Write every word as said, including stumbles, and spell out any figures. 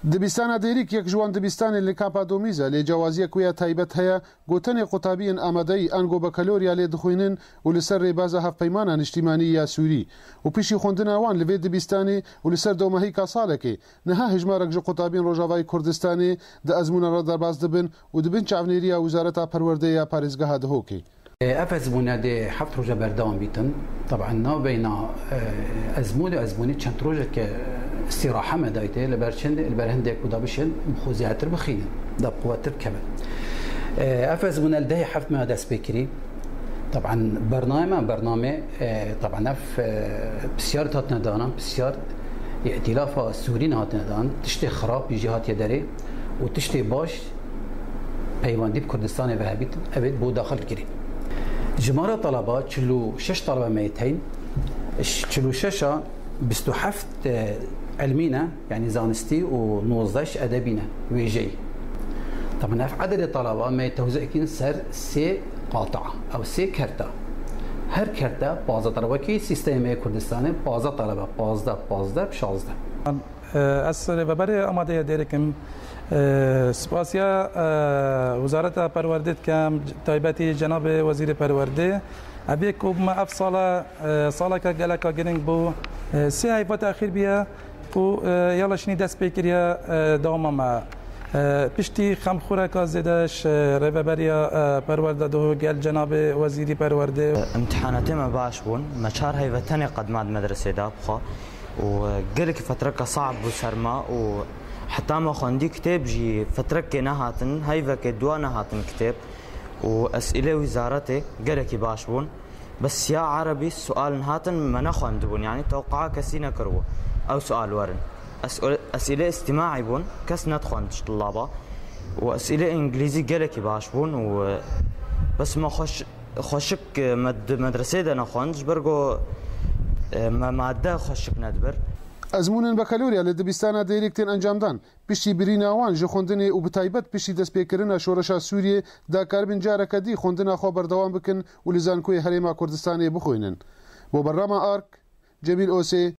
Dibistana Dêrîk yek ji wan dibistanên li kampa Domîz e, lê cewaziyek wê ya taybet heye, ku tenê qutabiyên amadeyî ango bakalorya lê dixwînin û li ser rêbaza Hevpeymana Niştîmanî ya Sûrî û piştî xwendina wan li vê dibistanê û li ser dewmehîka salekê, niha hejmarek ji qutabiyên Rojavayê Kurdistanê di ezmûnan re derbas dibin û di bin çavnêriya Wezareta Perwerdeyê ya parêzgeha Dihokê. Ev ezmûne dê heft roja berdewam bîtin. Taban navbeyna, e, ezmûn û ezmûnî çend rojeke îstîrahe me daytê, li ber çend, li ber hindek ku da bişên, xwe zêdetir bixînin, da bi quwettir bikevin. E, ev ezmûne li dehê heft me dest pê kirî. Taban bername me, bername, e, taban ev, e, pisyar hatine danan, pisyar Îtîlafa Sûrî hatine dan, tiştê xirab jî hatiye derê û tiştê baş peywendî bi Kurdistanê ve hebît, ev ê bo daxil kirî. Jimara talaba çil û şeş talebe me yê teyn, çil û şeş a bîst û heft, e, ilmî ne, yanî zanistî û nozdeh edebî ne, wêjeyî. Taban ev ededê talaba me yê tewzî kîn ser sê qatia, ew sê kerta. Her kerta pazdeh talebe ki sîstemê me yê Kurdistanê pazdeh talebe, pazdeh, pazdeh, şazdeh. Ez rêveberê amadeya Dêrikê im. Spasiya, e, Wezareta Perwerdê dikim, taybetî cenabê Wezîrê Perwerdê. Ev yek ku me ev sala, e, saleke geleka girîng bû. E, sê heyva texîr bûye ku, e, ya leşinî dest pê kiriye, e, dewama me. E, piştî xemxureka zêde ji rêveberiya, e, perwerde do gel cenabê Wezîrî Perwerdê. Îmtîhanatê me baş bûn. Me çar heyve tenê qedma di medresê de bixwe. û gelekî fetreke saeb bû ser me û heta me xwendî kitêb jî fetrekê nehatin, heyvekê dua nehatin kitêb û esîlê wîzaretê gelekî baş bûn. Bes ya erebî sualin hatin me nexwendibûn, yanî tewqaa kesî nekiribû ew sual werin. Esîle, esîlê îstîmaî bûn, kes nedixwend ji tulaba û esîlê îngilîzî gelekî baş bûn û bes me xweş Xweşik, e, me di medresê de nexwend, ji ber ku, e, me madde xweşik nedibir. Ezmûnên bakalorya li dibistana Dêrîk tên encamdan. Piştî birîna wan ji xwendinê û bi taybet piştî destpêkirina şoreşa Sûriyê dakaribin careke dî xwendina xwe berdewam bikin û li Zankoyê Herêma Kurdistanê bixwînin. Bo Berlama Ark, Cemîl Osê,